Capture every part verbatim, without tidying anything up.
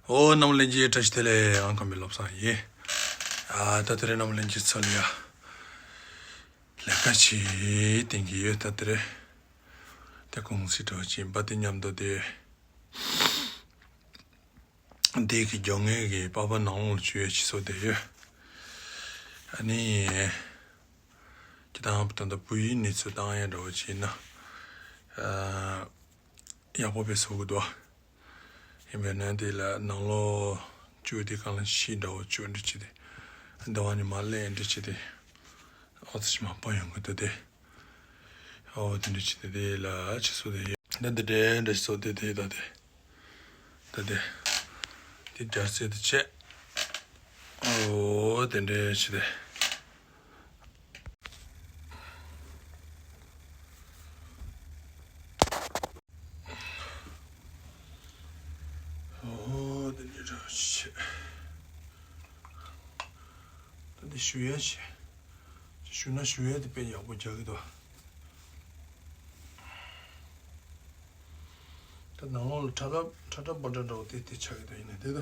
ཨོ། རྣམ་ལྷན་རྒྱས་བཀྲ་ཤིས་བདེ་ལེགས། ཨང་ཀང་པའི་བློ་བཟང་ཡིན། ཨ། ད་དེ་རིང་རྣམ་ལྷན་རྒྱས་ཚོ་ལ་ཡ་ལས་ཀ་ཅིག་བསྟན་གྱི་ཡོད། ད་དེ་རིང་དེ་གུང་སེང་འདྲ་བོ་ཅིག་ཡིན་པ་དེ་མཉམ་དུ་དེ། དེ་གི་སྦྱོང་མཁན་གྱི་པགས་པ་ནང་ལོགས་ལ་བཅུག་ཡས་ཅིག་བཟོ་བསྡད་ཡོད། ཨ་ནི། ཁྱེད་རང་ད་ལྟ་བུ་ཡུག་ནས་ཚུར་བཏང་ཡས་འདྲ་བོ་ཅིག་ཡིན་ན། ཨ། ཡག་པོ་དཔེ་བཟོ་གི་འདུག། ཡིན་པས་ན་དེ་ལ་ནང་ལོགས་བཅུག་དེ་གང་ལ་ཤི་འདྲ་བོ་བཅུག་འདྲ་བྱས་ཏེ། ཟླ་བ་ཉི་མ་ལས་འདྲ་བྱས་ཏེ། ཨོ་ཙི་ཞིག་མ་པ་ཡོང་གི་འདུག་སྟེ། ཨོ་དེ་འདྲ་བྱས་ཏེ་དེ་ལ་ཅིག་བཟོ་བསྡད་ཡོད། ད་འདི་འདྲའི་འདྲ་ཞིག་བཟོ་བསྡད་དེ་ད་དེ། ད་དེ། དེ་སྦྱར་ཚད་དེ་བྱས། ཨོ་དེ་འདྲ་བྱས་ཏེ། ཨོ་དེ་འདྲ་འདྲ་བྱས། ད་དེ་བཞུ་ཡས་བྱས། བཞུ་ན་བཞུ་ཡས་དེ་དཔེ་ཡག་པོ་རྒྱག་གི་འདུག། ད་ནང་ལོགས་ལ་ཁྲ་ཁྲ་ཁྲ་ཁྲ་པ་ཏྲ་འདྲ་བོ་དེ་དེ་ཆགས་ཀྱི་འདུག། ཡིན་ནའི་དེ་ད་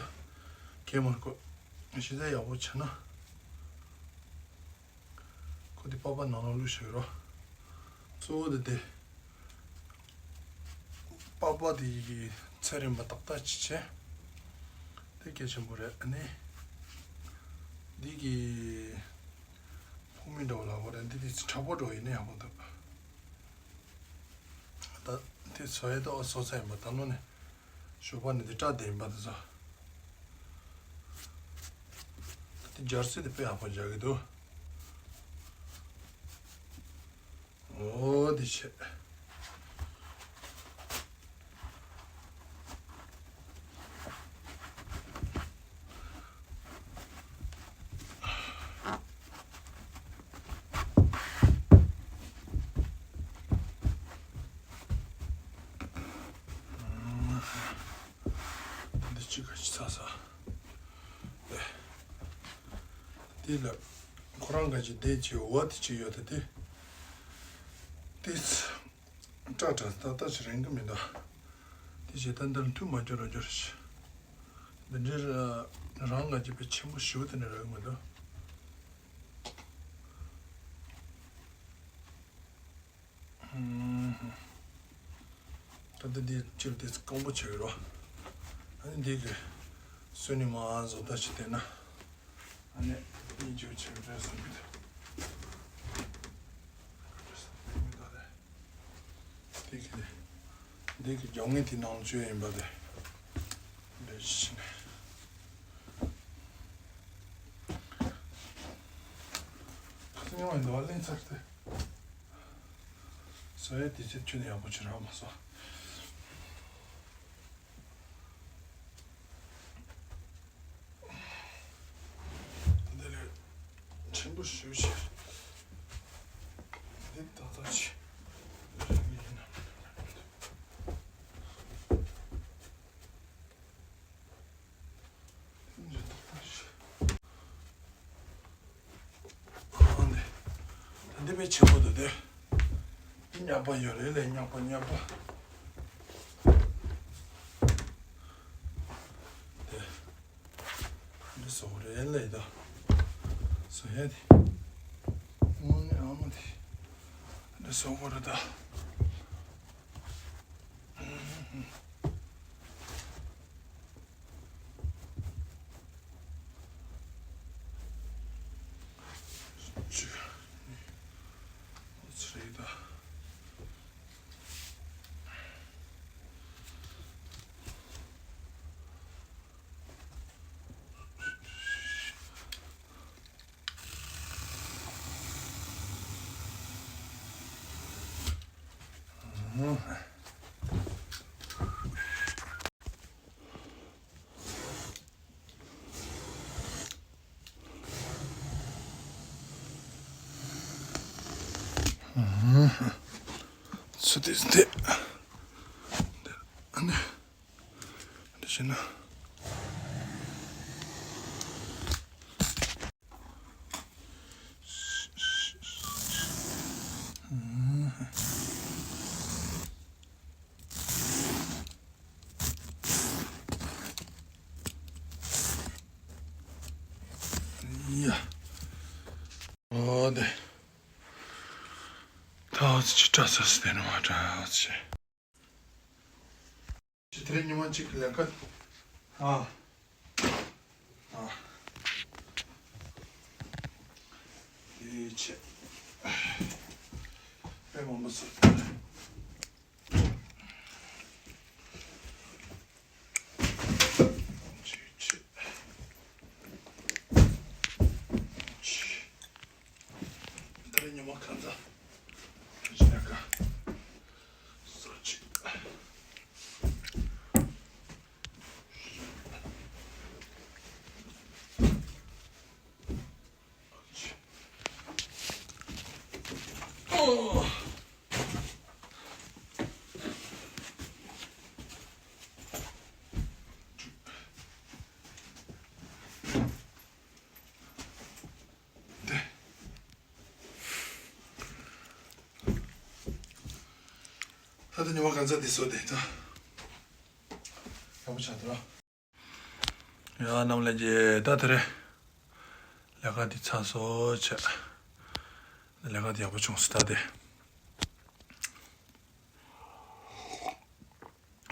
གས་མ་དགོས། གཞི་རྩ་ཡག་པོ་བྱས་ན། ཁོ་དེ་པགས་པ་ནང་ལ་བླུགས་བཞག་རོགས། གཙོ་བོ་དེ་དེ། པགས་པ་དེ་ཡི་ཚད་རིམ་པ་ཏག་ཏག་ཅིག་བྱས། དེ་གལ་ཆེན་པོ་རེད། ཨ་ནི། འདི་གི་ཕུང་མི་འདྲ་བོ་ལ་བོ་རེད། འདི་དེ་ཚོ་དྲག་པོ་འགྲོ་ཡིན་ན་ཡག་པོ་འདུག། ད་དེ་ཚོ་ཡས་ཏོག་སོ་ཚ་ཡིན་པ་ད་ནོ་ནས། ཞོགས་པ་ནས་དེ་སྐྲ་དེ་ཡིན་པ་དེ་ཚོ། ད་དེ་སྦྱར་ཚད་དེ་དཔེ་ཡག་པོ་སྦྱར་གི་འདུག། ཨོ་དེ་བྱས། འདི་གཅིག་ག་ཅི་ཚ་ས། དེ་ལ་ཁོ་རང་ག་ཅི་བསྡད་ཅིག་འོ་དེ་ཅིག་ཡོད་ད་དེ། དེ་སྐྲ་སྐྲ་ཏག་ཏག་ཅིག་རན་གི་མི་འདུག། དེ་བྱས་ད་འདིར་མཐུད་མ་སྦྱོར་ར་སྦྱོར་ཞིག། འདི་འདྲའི་རང་ང་ཅིག་དཔེ་ཆེན་པོ་ཞེ་པོ་དེ་འདྲ་རག་གི་མི་འདུག། ད་ལྟ་འདི་སྤྱིར་དེ་སྐམ་པོ་བྱེད་ཀྱི་རོ། ཨ་ནི་འདི་གི་སོན་ནི་མ་བཟོ་ལྟ་ཞིག་བསྟན་ན། ཨ་ནི་གཉིས་བཅུ་བྱེད་ཀྱི་རེད་བསམ་གྱི་འདུག། དེ་གི་དེ་གི་རྒྱབ་ངོས་དེ་ནང་བཅོས་ཡིན་པ་དེ་འདྲ་ཞིག་ནས། ཁ་སང་ཉི་མ་འདི་བ་ལེན་ཚར་ཏེ། ས་ཡ་དེ་ཚེ་ཁྱོད་ནས་ཡག་པོ་བྱེད་རག་མ་སོང་། འདི་ལས་ཆེན་པོ་ཞེ་པོ་ཅིག། འདི་ཏག་ཏག་ཅིག་རེད་ཡིན་ན། འདི་ཏག་ཏག་ཅིག། འདི་འདི་དཔེ་ཆེན་པོ་འདུག་སྟེ། འདི་ཉག་པ་ཡོད་རེད་ལས། ཉག་པ་ཉག་པ། དེ་འདི་བཟོ་རེད་ལས་ད། བཟོ་ཡ་དེ། དངོས་གནས་ཨ་མ་དེ་འདི་བཟོ་དགོས་རེད་ད། ཚུལ་དེ་སྟེ། འདི་ཨ་ནི། འདི་བྱས་ན། འདི། ད་ཨོ་ཙི་ཅི་སྐྲ་ཚོ་སི་དེ་ནི་མ་སྐྲ་ཨོ་ཙི། ཅི་དེ་རིང་ཉི་མ་གཅིག་གི་ལས་ཀ། ཨ། ཨ། དེ་ཆེ། དཔེ་མང་པོ་ཟེར། ད་ལྟ་ཉི་མ་གང་ཚ་འདི་བཟོ་དེ་ད། ཡག་པོ་ཆགས་འདུག་ར། ཡ་རྣམ་ལྷན་རྒྱས་ད་དེ་རེད། ལས་ཀ་འདི་ཚར་སོང་བྱས། ལས་ཀ་འདི་ཡག་པོ་བྱུང་སོང་ད་དེ།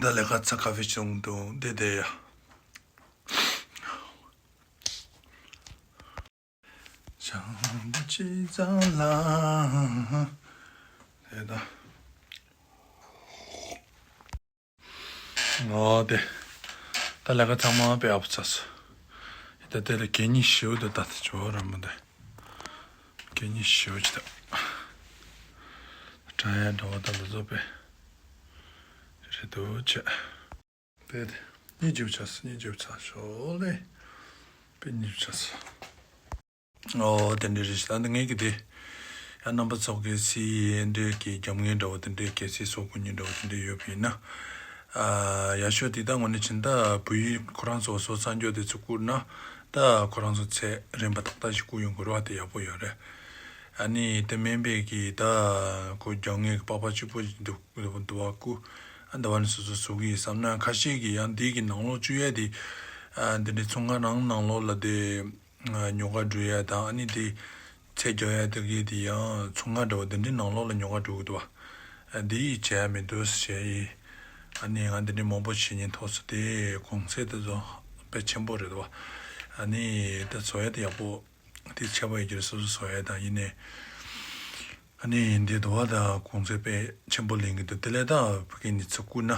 ད་ལས་ཀ་ཚར་ཁ་ཧྥེ་བྱུང་འདུག་འདི་དེ་ཡ། བྱང་བུ་ཅི་ཙམ་ལ། དེ་ད། ཨོ་དེ། ད་ལས་ཀ་ཚང་མ་དཔེ་ཨ་ཕོ་ཚ་སོ། ད་དེ་ལ་གད་སྙིགས་ཞེ་པོ་འདུག་ད་དེ་ཇོ་ར་མོ་དེ། གད་སྙིགས་ཞེ་པོ་ཅི་ད། དྲ་ཡ་འདྲ་བོ་ད་ལ་བཟོ་དཔེ། རེད་འདུག་བྱས། དེ་དེ། གཉིས་བརྗེ་པོ་ཆགས་སོ། གཉིས་བརྗེ་པོ་ཆགས་ཤོག་ལེ། དཔེ་གཉིས་བརྗེ་པོ་ཆགས་སོ། ཨོ་དེ་འདྲ་རེད་ཤག་ད་འདི་ངེད་ཀྱི་དེ། ཡང་རྣམ་པ་ཚོ་གལ་སྲིད་འདྲའི་གི་རྒྱབ་ངལ་འདྲ་བོ་དེ་འདྲའི་གལ་སྲིད་བཟོ་དགོས་མཁན་འདྲ་བོ་དེ་འདྲ་ཡོད་པ་ཡིན་ན། ཨ། ཡག་ཤོས་དེ་ད་དངོས་གནས་ཕྱིན་ད་བོད་ཡིག་ཁོ་རང་ཚོ་བཟོ་ཚར་འགྱོ་དེ་ཚོ་བསྐུར་ན། ད་ཁོ་རང་ཚོ་ཚད་རན་པ་ཏག་ཏག་ཞིག་བསྐུར་ཡོང་དགོས་རེད་བ། དེ་ཡག་པོ་ཡོད་རེད། ཨ་ནི་དེ་མིན་པའི་གི་ད་ཁོ་རྒྱབ་ངལ་གི་པགས་པ་གཅིག་པོ་འདུག་འདུག་བ་བསྐུར། ཨ་འདི་བ་ནི་སོ་སོ་བཟོ་གི་ཡིན་བསམ་ན། ཁ་ཤས་ཀྱིས་ཡང་འདི་གི་ནང་ལོགས་བཅུག་ཡས་དེ། ཨ་འདི་འདྲའི་ཚོང་ཁང་རང་ནང་ལོགས་ལ་དེ། ཉོ་ག་འགྲོ་ཡ་དང་། ཨ་ནི་དེ་ཚད་རྒྱག་ཡ་དེ་གི་དེ་ཡང་ཚོང་ཁང་འདྲ་བོ་དེ་འདྲའི་ནང་ལོགས་ལ་ཉོ་ག་འགྲོ་གི་འདུག་བ། ཨ་འདི་ཡིས་བྱས་ཡ་མི་འདུག་ཟེར་བྱས་ཡིན། ཨ་ནི་ང་འདི་འདྲའི་མང་པོ་བྱེད་ཉེན་ཐོག་སོ། དེ་གོང་ཚད་དེ་ཚོ་དཔེ་ཆེན་པོ་རེད་འདུག་བ། ཨ་ནི་ད་བཟོ་ཡ་དེ་ཡག་པོ་དེ་ཆད་པ་ཡོད་ཀྱི་རེད། སོ་སོ་བཟོ་ཡ་དང་ཡིན་ནའི། ཨ་ནི་འདི་འདུག་བ། ད་གོང་ཚད་དཔེ་ཆེན་པོ་ལེན་གི་འདུག་དེ་ལས་ད་ཕ་གི་ནི་ཚུར་བསྐུར་ན།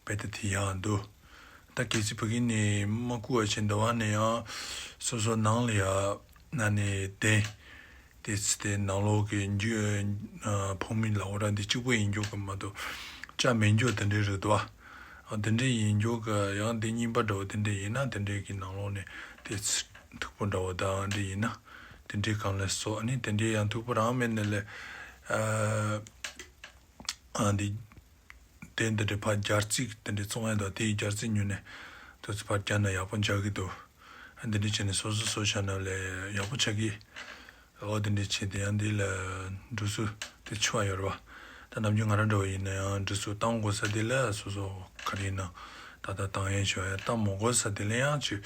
དཔེ་དེ་དེ་ཡག་འདུག་ད་གལ་སྲིད་ཕ་གི་ནས་མ་བསྐུར་བ་བྱས་འདི་བ་ནས་ཡང་སོ་སོ་ནང་ལ་ཡ་ན་ནས་དེ་དེ་ཚི་དེ་ནང་ལོགས་ཀྱི་འཇུ་ཕོག་མི་ལ་འོ་ར་འདི་གཅིག་པོ་ཡིན་རྒྱུ་གི་མ་གཏོགས་ལྕགས་མེད་རྒྱུ་དེ་འདྲའི་རེད་འདུག་བ། དེ་འདྲའི་ཡིན་རྒྱུ་གི་ཡང་དེ་རྙིང་པ་འདྲ་བོ་དེ་འདྲའི་ཡིན་ན། དེ་འདྲའི་གི་ནང་ལོགས་ནས་དེ་ཚི་མཐུག་པོ་འདྲ་བོ་དང་འདྲ་ཡིན་ན། དེ་འདྲའི་གང་ལས་སོ། ཨ་ནི་དེ་འདྲའི་ཡང་མཐུག་པོ་རང་མེད་ནས་ལས། ཨ་འདི། དེ་འདི་འདྲའི་ཕར་སྦྱར་རྩིས་དེ་འདྲའི་བཙོང་ཡ་དང་། དེའི་སྦྱར་རྩིས་ཉོས་ནས་དུས་ཚོད་ཕར་བརྒྱབ་ན་ཡག་པོ་འཇགས་ཀྱི་འདུག་ཨ་འདི་འདྲའི་བྱས་ནས་སོ་སོ་བཟོ་བཞག་ན་ལས་ཡག་པོ་ཆགས་ཀྱི། འོ་དེ་འདྲའི་བྱས་ཏེ་ཡང་འདི་ལ་འགྲོ་སོ་དེ་ཆུ་བ་ཡོད་རེད་བ། ད་ནམ་རྒྱུན་ང་རང་འདྲ་བོ་ཡིན་ན་ཡང་འགྲོ་སོ་བཏང་དགོས་ས་དེ་ལ་སོ་སོ་ག་རེ་ཡིན་ན་ད་ལྟ་བཏང་ཡས་ཞོ་ཡ། བཏང་མ་དགོས་ས་དེ་ལ་ཡང་ཆུ་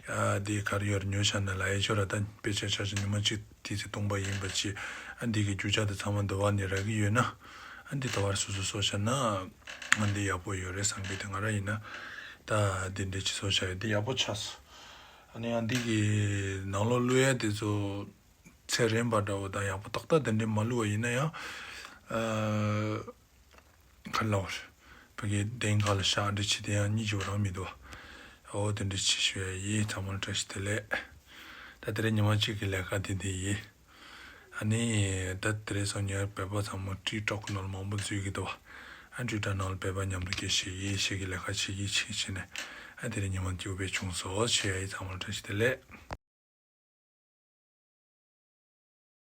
ཨ་དེ་ག་རེ་ཡོད་རེད་ཉོ་བཞག་ན་ལ་ཡས་ཞོ་ར། ད་དཔེ་ཆ་ཆ་ཆ་ཉི་མ་གཅིག་དེ་ཚེ་སྟོང་པ་ཡིན་པ་ཅི། ཨ་འདི་གི་རྒྱུ་ཆ་དེ་ཚང་མ་འདི་བ་ནས་རག་གི་ཡོད་ན། ཨ་འདི་ད་བར་སོ་སོ་བཟོ་བྱ་ན། ཨ་འདི་ཡག་པོ་ཡོད་རེད་བསམ་གི། དེ་ང་ར་ཡིན་ན་ད་འདི་འདྲ་ཅིག་བཟོ་བྱ་ཡོད། འདི་ཡག་པོ་ཆགས་སོ། ཨ་ནི་ཨ་འདི་གི་ནང་ལོགས་བླུག་ཡ་དེ་ཚོ་ཚད་རན་པ་འདྲ་བོ་དང་ཡག་པོ་ཏག་ཏག་དེ་འདྲ་མ་བླུག་པ་ཡིན་ན་ཡང་། ཨ། ག་རེ་ལབ་དགོས་རེད། ཕ་གི་གདན་ཁ་ལ་ཤག་འདྲ་བྱེད་དེ་ཡང་སྙིང་རྗེ་བོ་རང་མི་འདུག་བ། འོ་དེ་འདྲ་བྱེད་ཤོད་ཡ་ཡིན། ཚང་མ་ལ་བཀྲ་ཤིས་བདེ་ལེགས། ད་དེ་རིང་ཉི་མ་གཅིག་གི་ལས་ཀ་དེ་འདི་ཡིན། ཨ་ནི་ད་དེ་རིང་སང་ཉིན་བོད་པ་ཚང་མ་ཊིག་ཊོག་གི་ནང་ལ་མང་པོ་འཛུལ་གི་འདུག་བ། ཨ་ཊིག་ཊོག་ནང་ལ་བོད་པ་མཉམ་དུ་སྐད་བཤད་ཡིན། ཤེས་ཀྱི་ལས་ཀ་བྱེད་ཀྱི་བྱེད་བྱེད་ནས། ཨ་དེ་རིང་ཉི་མ་མཇུག་པའི་བྱུང་སོ་བྱེད་ཡ་ཡིན། ཚང་མ་ལ་བཀྲ་ཤིས་བདེ་ལེགས།